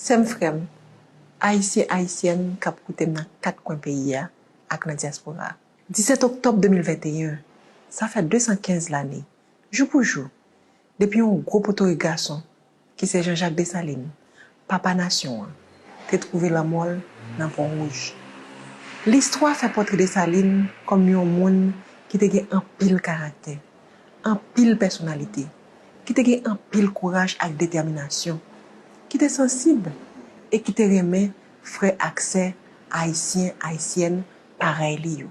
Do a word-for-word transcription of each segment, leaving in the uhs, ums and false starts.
Sè m, frè m, Ayisyen, Ayisyèn k ap koute m nan kat kwen peyi a ak nan dyaspora a. Disèt oktòb de mil venteyen, sa fè de san kenz lane, jou pou jou, depi yon gwo potorik gason, ki se Jean Jacques Dessalines, papa nasyon an, te twouve lanmò l nan Pon Wouj. Listwa fè pòtre Dessalines kòm yon moun ki te gen anpil karaktè, anpil pèsonalite, ki te gen anpil kouraj ak detèminasyon, ki te sansib e ki te renmen frè ak sè ayisyen, ayisyèn parèy li yo.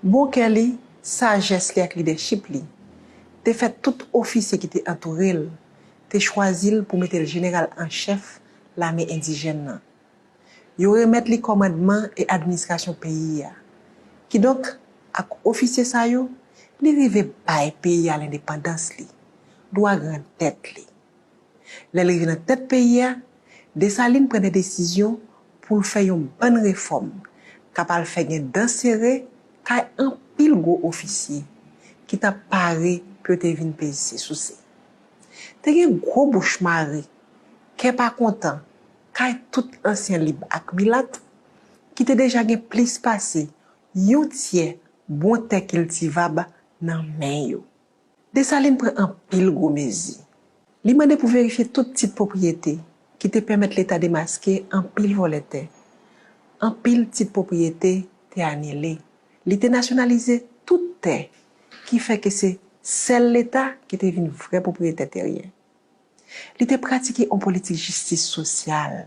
Bon kè li, sajès li ak lidèchip li te fè tout ofisye ki te antoure l te chwazi l pou mete l jeneral an chèf lame endijèn nan. Yo remèt li kòmandman e administrasyon peyi a. Kidonk, ak ofisye sa yo, li rive bay peyi a lendepandans li, dwa grandèt li. Lè l rive nan tèt peyi a, Desalin pran de desizyon pou l fè yon bann refòm k ap al fè gen dan sere kay anpil gwo ofisye ki t ap pare pou yo te vin peze souse. Te gen gwo bouch mare, kè pa kontan kay tout ansyen lib ak milat ki te deja gen plis pase yon tyè bon tè kiltivab nan men yo. Desalin pran anpil gwo mezi. Li mande pou verifye tout tit pwopriyete ki te pèmèt Leta demaske anpil vòlè tè. Anpil tit pwopriyete te anile. Li te nasyonalize tout tè, ki fè ke se sèl Leta ki te vin vrè pwopriyetè teryen. Li te pratike yon politik jistis sosyal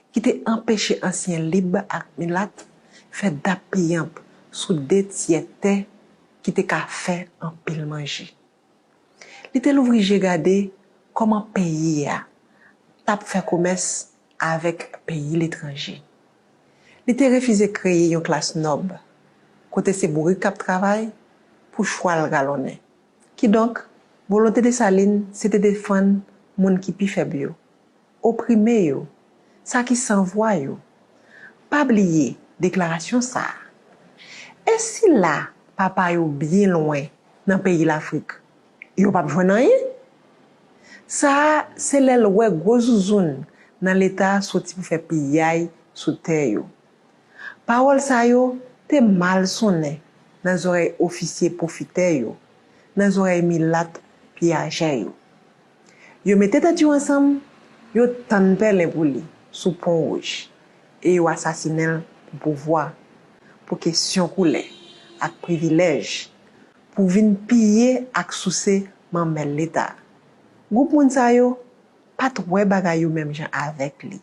ki te anpeche ansyen lib ak milat fè dappiyanp sou de tyè tè ki te ka fè anpil manje. Li te louvri je gade kòman peyi a t ap fè komès avèk peyi letranje. Li te refize kreye yon klas nòb, kote se bourik k ap travay pou chwal galonnen. Kidonk, volonte Desalin se te defann moun ki pi fèb yo, oprime yo, sa ki san vwa yo. Pa bliye deklarasyon sa a. E sila papa yo byen lwen nan peyi Lafrik, yo p ap jwenn anyen? Sa a se lè l wè gwo zouzoun nan Leta soti pou fè piyay sou tè yo. Pawòl sa yo te mal sonnen nan zòrèy ofisye pwofitè yo, nan zòrèy milat piyajè yo. Yo mete tèt yo ansanm, yo tann pèlen pou li sou Pon Wouj e yo asasinen l pou pouvwa, pou kesyon koulè ak privilèj, pou vin piye ak souse manmèl Leta. Gwoup moun sa yo pa t wè bagay yo menm jan avèk li.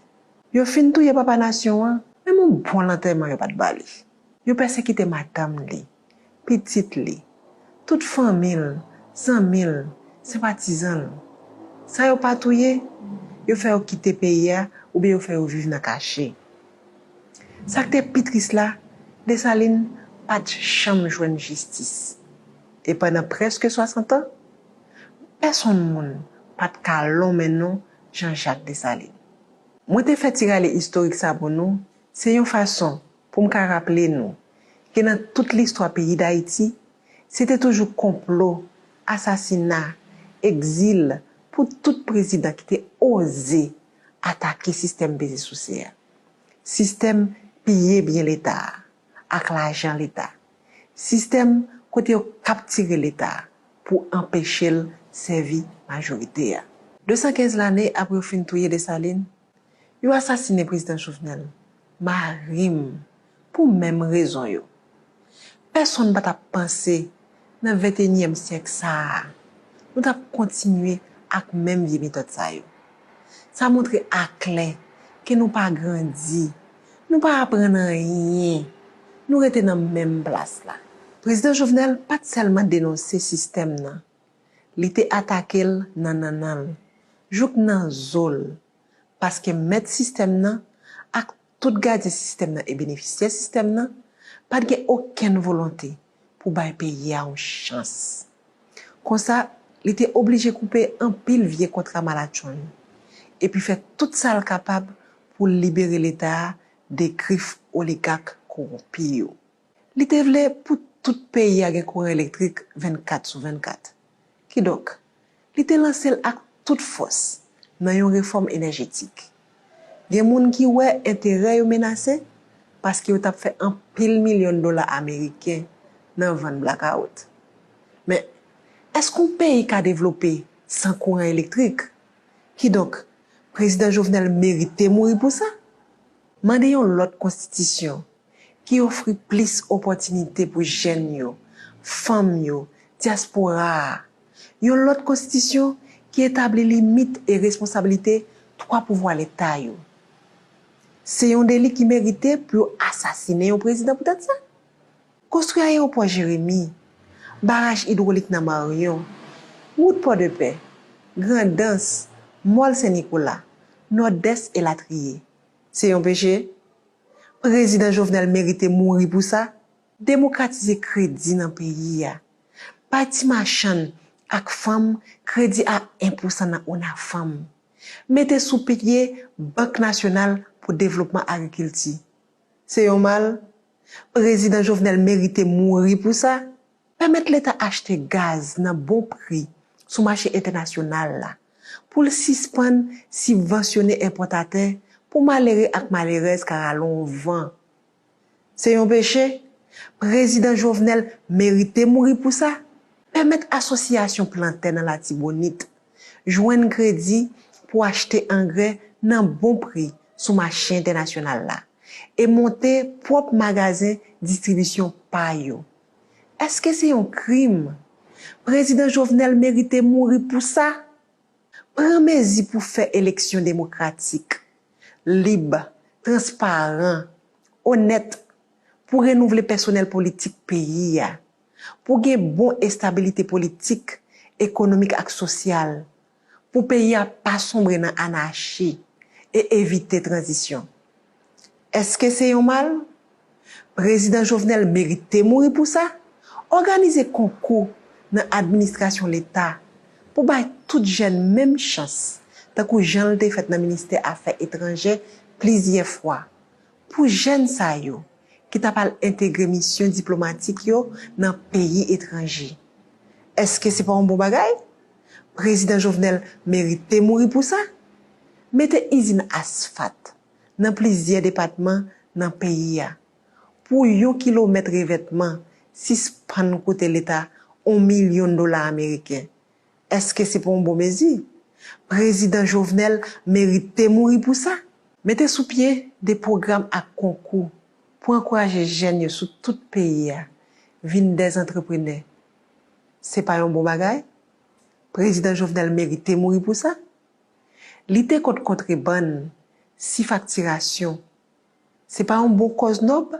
Yo fin touye papa nasyon an, menm yon bon lantèman yo pa t ba li. Yo pèsekite madanm li, pitit li, tout fanmi l, zanmi l, senpatizan l. Sa yo pa touye, yo fè yo kite peyi a oubyen yo fè yo viv nan kache. Sa k te pi tris la, Desalin pa t janm jwenn jistis. E pandan prèske swasant an, pèsonn moun pa t ka lonmen non Jean Jacques Dessalines. Mwen te fè ti rale istorik sa pou nou, se yon fason pou m ka raple nou ke nan tout listwa peyi Dayiti, se te toujou konplo, asasina, egzil pou tout prezidan ki te oze atake sistèm peze souse a, sistèm piye byen Leta a ak lajan Leta, sistèm kote yo kaptire Leta pou anpeche l sèvi majorite a. De san kenz lane apre yo fin touye Desalin, yo asasinen Prezidan Jovenel, mari m, pou menm rezon yo. Pèsonn pa t ap panse, nan venteyinyèm syèk sa a, nou t ap kontinye ak menm vye metòd sa yo. Sa montre aklè ke nou pa grandi, nou pa aprann anyen, nou rete nan menm plas la. Prezidan Jovenel pa t sèlman denonse sistèm nan, li te atake l nan nannan l, jouk nan zo l, paske mèt sistèm nan ak tout gadyen sistèm nan e benefisyè sistèm nan pa t gen okenn volonte pou bay peyi a yon chans. Konsa, li te oblije koupe anpil vye kontra malatchonn, epi fè tout sa l kapab pou l libere Leta a de grif oligak kowonpi yo. Li te vle pou tout peyi a gen kouran elektrik vennkat sou vennkat. Kidonk, li te lanse l ak tout fòs nan yon refòm enèjetik. Gen moun ki wè enterè yo menase paske yo t ap fè anpil milyon dola ameriken nan vann blakawout. Men, èske yon peyi ka devlope san kouran elektrik? Kidonk, Prezidan Jovenel merite mouri pou sa? Mande yon lòt konstitisyon ki ofri plis opòtinite pou jèn yo, fanm yo, dyaspora a. Yon lòt konstitisyon ki etabli limit e responsablite twa pouvwa Leta yo. Se yon deli ki merite pou yo asasinen yon prezidan poutèt sa? Konstwi ayewopò Jeremi, baraj idwolik nan Maryon, wout Pòdepè, Grandans, Mòl Sen Nikola, Nòdès elatriye. Se yon peche? Prezidan Jovenel merite mouri pou sa? Demokratize kredi nan peyi a. Bay ti machann ak fanm kredi a en pousan nan ONAFAM. Mete sou pye Bank Nasyonal pou Devlopman Agrikilti. Se yon mal? Prezidan Jovenel merite mouri pou sa? Pèmèt Leta achte gaz nan bon pri sou mache entènasyonal la, pou l sispann sibvansyone enpòtatè pou malere ak malerèz ka rale yon van. Se yon peche? Prezidan Jovenel merite mouri pou sa? Pèmèt asosyasyon plantè nan Latibonit jwenn kredi pou achte angrè nan bon pri sou mache entènasyonal la e monte pwòp magazen distribisyon pa yo. Èske se yon krim? Prezidan Jovenel merite mouri pou sa? Pran mezi pou fè eleksyon demokratik, lib, transparan, onèt, pou renouvle pèsonèl politik peyi a, pou gen bon estabilite politik, ekonomik ak sosyal, pou peyi a pa sonbre nan anachi e evite tranzisyon. Èske se yon mal? Prezidan Jovenel merite mouri pou sa? Òganize konkou nan administrasyon Leta pou bay tout jèn menm chans, tankou jan l te fèt nan ministè afè etranjè plizyè fwa, pou jèn sa yo ki t ap al entegre misyon diplomatik yo nan peyi etranje. Èske se pa yon bon bagay? Prezidan Jovenel merite mouri pou sa? Mete izin asfat nan plizyè depatman nan peyi a, pou yon kilomèt revètman sispann koute Leta yon milyon dola ameriken. Èske se pa yon bon mezi? Prezidan Jovenel merite mouri pou sa? Mete sou pye de pwogram ak konkou pou ankouraje jèn yo sou tout peyi a vin dè antreprenè. Se pa yon bon bagay? Prezidan Jovenel merite mouri pou sa? Lite kont kontrebann, sifaktirasyon, se pa yon bon kòz nòb?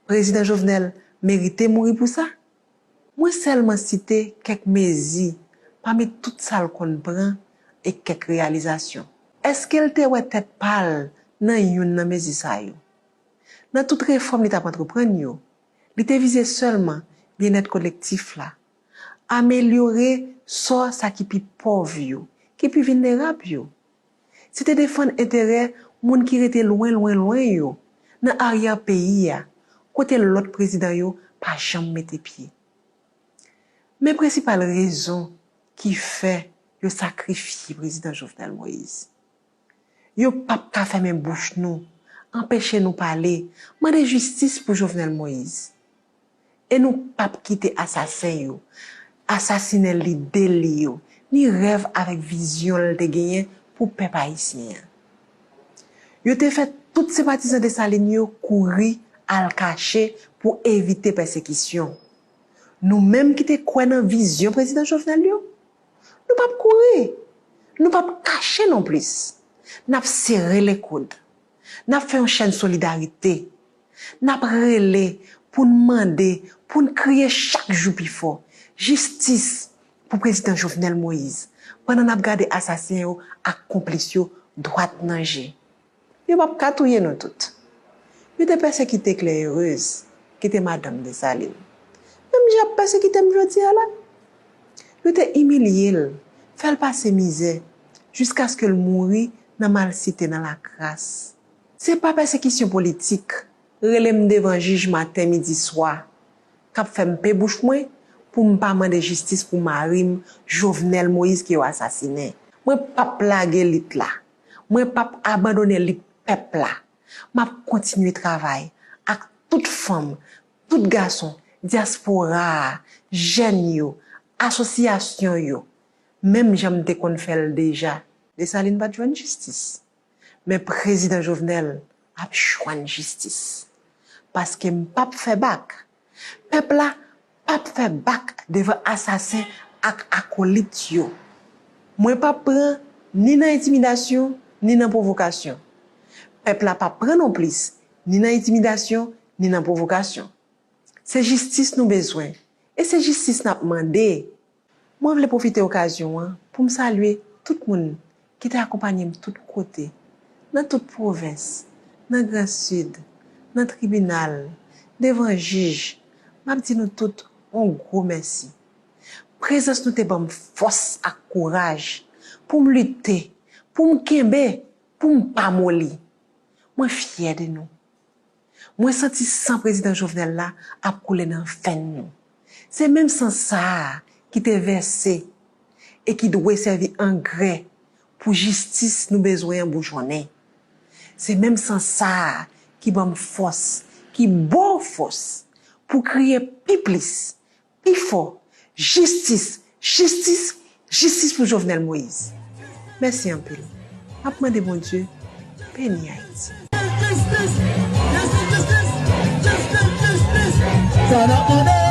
Prezidan Jovenel merite mouri pou sa? Mwen sèlman site kèk mezi pami tout sa l konn pran e kèk reyalizasyon. Èske l te wè tèt pa l nan youn nan mezi sa yo? Nan tout refòm li t ap antreprann yo, li te vize sèlman byennèt kolektif la, amelyore sò sa ki pi pòv yo, ki pi vilnerab yo. Se te defann enterè moun ki rete lwen, lwen, lwen yo, nan aryè peyi a, kote lòt prezidan yo pa janm mete pye. Men prensipal rezon ki fè yo sakrifye Prezidan Jovenel Moïse. Yo p ap ka fèmen bouch nou, anpeche nou pale, mande jistis pou Jovenel Moïse. E nou p ap kite asasen yo asasinen lide li yo, ni rèv avèk vizyon l te genyen pou pèp ayisyen an. Yo te fè tout senpatizan Desalin yo kouri al kache pou evite pèsekisyon. Nou menm ki te kwè nan vizyon Prezidan Jovenel yo, nou p ap kouri, nou p ap kache nonplis. N ap sere lekoud. N ap fè yon chèn solidarite. N ap rele pou n mande, pou n kriye chak jou pi fò, jistis pou Prezidan Jovenel Moïse, pandan n ap gade asasen yo ak konplis yo dwat nan je. Yo p ap ka touye nou tout. Yo te pèsekite Claire Heureuse, ki te madanm Desalin. Menm jan y ap pèsekite m jodi a la. Yo te imilye l, fè l pase mizè, jiskaske l mouri nan malsite, nan lakras. Se pa pèsekisyon politik, rele m devan jij maten, midi, swa, k ap fè m pe bouch mwen pou m pa mande jistis pou mari m, Jovenel Moïse, ke yo asasinen. Mwen p ap lage lit la. Mwen p ap abandone lit pèp la. M ap kontinye travay ak tout fanm, tout gason, dyaspora a, jèn yo, asosyasyon yo, menm jan m te konn fè l deja. Desalin pa t jwenn jistis. Men Prezidan Jovenel ap jwenn jistis. Paske m p ap fè bak. Pèp la p ap fè bak devan asasen ak akolit yo. Mwen p ap pran ni nan entimidasyon, ni nan pwovokasyon. Pèp la p ap pran nonplis, ni nan entimidasyon, ni nan pwovokasyon. Se jistis nou bezwen, e se jistis n ap mande. Mwen vle pwofite okazyon an pou m salye tout moun ki te akonpanye m tout kote, nan tout pwovens, nan Gran Sid, nan tribinal, devan jij. M ap di nou tout yon gwo mèsi. Prezans nou te ban m fòs ak kouraj pou m lite, pou m kenbe, pou m pa moli. Mwen fyè de nou. Mwen santi san Prezidan Jovenel la ap koule nan venn nou. Se menm san sa a ki te vèse e ki dwe sèvi angrè pou jistis nou bezwen an boujonnen. Se menm san sa a ki ban m fòs, ki ba w fòs pou kriye pi plis, pi fò, jistis, jistis, jistis pou Jovenel Moïse. Mèsi anpil. M ap mande Bondye beni Ayiti. Sa n ap mande.